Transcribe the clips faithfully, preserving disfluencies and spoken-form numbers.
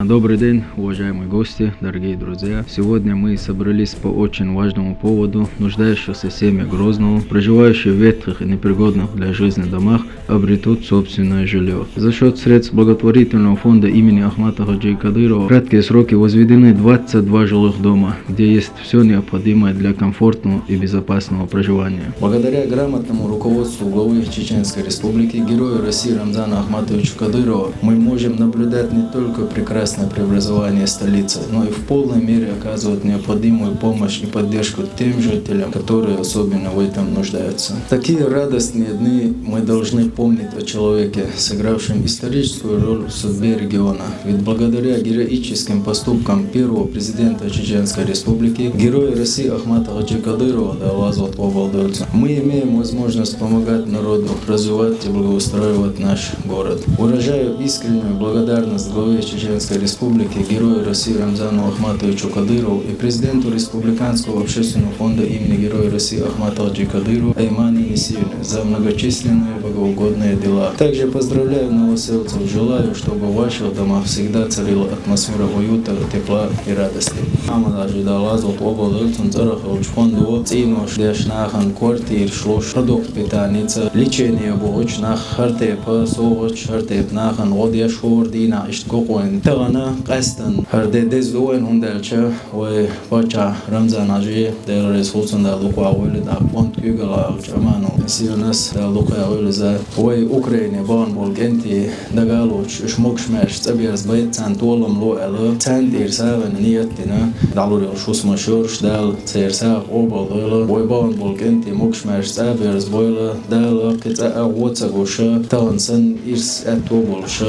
Добрый день, уважаемые гости, дорогие друзья. Сегодня мы собрались по очень важному поводу. Нуждающиеся семьи Грозного, проживающие в ветхих и непригодных для жизни домах, обретут собственное жилье. За счет средств благотворительного фонда имени Ахмата Хаджи Кадырова в краткие сроки возведены двадцать два жилых дома, где есть все необходимое для комфортного и безопасного проживания. Благодаря грамотному руководству главы Чеченской Республики, героя России Рамзана Ахматовича Кадырова, мы можем наблюдать не только прекрасное преобразование столицы, но и в полной мере оказывать необходимую помощь и поддержку тем жителям, которые особенно в этом нуждаются. В такие радостные дни мы должны помнить о человеке, сыгравшем историческую роль в судьбе региона. Ведь благодаря героическим поступкам первого президента Чеченской Республики, героя России Ахмата Хаджи Кадырова, да Аллах разы болсун, мы имеем возможность помогать народу развивать и благоустраивать наш город. Выражаю искреннюю благодарность главе Чеченской Республики, герою России Рамзану Ахматовичу Кадырову и президенту Республиканского общественного фонда имени героя России Ахмата Хаджи Кадырова Аймани Несиевне за многочисленные благоугодные дела. Также поздравляю новосельцев, желаю, чтобы в ваших домах всегда царила атмосфера уюта, тепла и радости. Ахмат Хаджи, да Аллах разы болсун, цӀерах йолча фонду цӀенош деш нахана квартираш луш, продукт питаница, лечение бохуш нах, хӀара тайпа совгӀаташ, хӀара тайпа нахана гӀо деш, хӀора дийнахьа иштта гӀо къойна. Тахана къаьстина хӀара де деза ду вайна, хӀунда аьлча вай паччахь Рамзан Хьажи, Дела реза хуьлда цунна, Дала дукха вахавойла, тӀаккха фонд куьйгалла йолча Аманал Несиевнас, Дала дукха вахавойла, из вай Украине бахана болу кӀентий дага а лоцуш, уьш могуш-маьрша цӀа берзабайта, царна толам ло аьлла, царна тӀера сагӀина ният дина, дӀалур йолуш хӀусамаш йолуш, Дала церан сагӀа къобалдойла, вай бахана болу кӀентий могуш-маьрша цӀа а берзабойла, Дала кхин цкъа а гӀо ца гуш, тахана санна ирс аьтто болуш,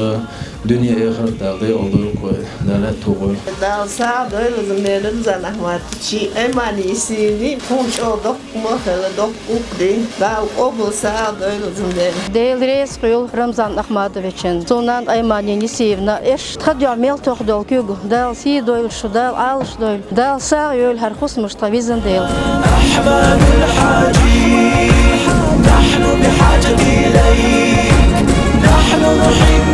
дуьне-эхарт Дала декъалдойла кхуьнан, Дала аьтто бойла. Дала сагӀа дойла из Рамзан Ахматовича, Аймани Несиевне, хӀун чӀогӀа доккха ма хила, доккха гӀуллакх дина, Дала къобал сагӀа дойла из Рамзан. Дела реза хуьлда Рамзан Ахматовична, цуьнан нанна Аймани Несиевна, эш тхан дуьхьа мел тоьхна долу куьг, Дала сий дойла шун, Дала Ӏалаш дойла, Дала сагӀа йойла хӀара хӀусамаш тхан везан Дела. أحمد الحاجي، نحن بحاجة إليك، نحن نحيط